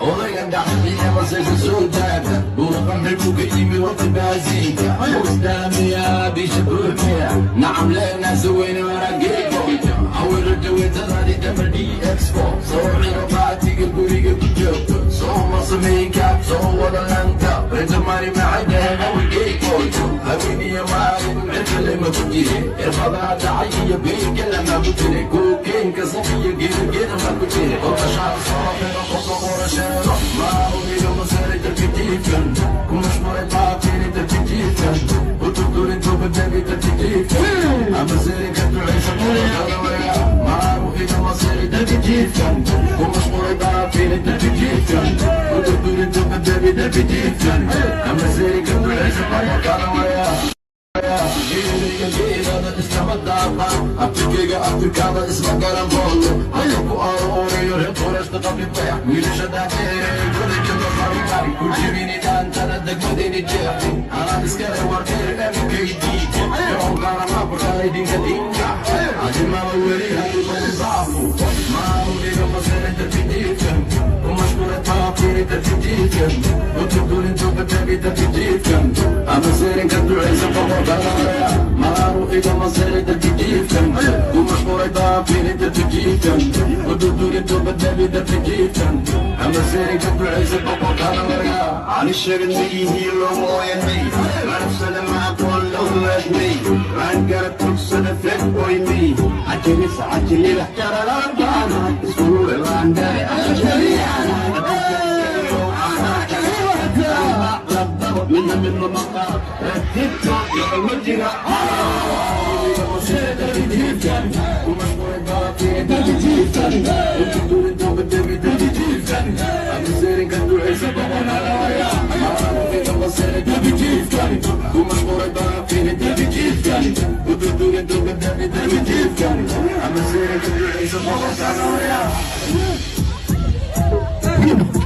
Odaygan dhaxmiya masaysa soo taagta buuqamri buu ka yimi waqti baasiinka mustaamiya bisha buuxmiya nacam leenaasa weyne warageego awiro jaweetadaadi dama dxo soo xiro baatiga guriga ku joogto soo masameyka soo wada lanta rintamari maxay dhaheen awigeygoto habeeniya maalin cirka lama ku jire irbadaha dhacay iyo beynka lama ku jire kookeenka safiyo geerageera ma ku jire kolkashaa soo xiro qofka qorasheero maarumiga maseray darbijiifkan ku mashquulay baatiri darbijiifkan uturdurinto badaabi darbijiifkan ama seerinka ducaysa qodokalawaya maarumiga maseray darbijiifkan ku mashquulay baatiri darbijiifkan uturdurinto badaabi darbijiifkan ama seerinka ducaysa qodokalawaya geerada islama daaqaan abtirkayga abtirkaada isma garan boolo haya ku arooriyo reer qoreeshta qabri bayax wiilasha dhaadheere godajada qaribari ku jibini dhaantada degmadayni jeexin anaa iskale wardeer mkd yoonkaaramabarkaay dinka dinka adimaba weli hadibaabaafu maarumiga masere darbijiifkan ku mashquulay baafiri darbijiifkan uturdurinto badabi darbijiifkan ama seerinka ducaysa boqorkalaya maaruxiga masere darbijiifkan ku mashquulay baafiri darbijiifkan uturdurinto badabi darbijiifkan ama seerinka ducaysa boqorkalaya Ani sheegan ma ihii looma ooyan may carabsada ma aqoon lowlaad may aan garab tugsada fed oy may cajiris cajilida jaralaanbaana iskuulaandare midna midna maqaa radidka iyo ma jira. I'm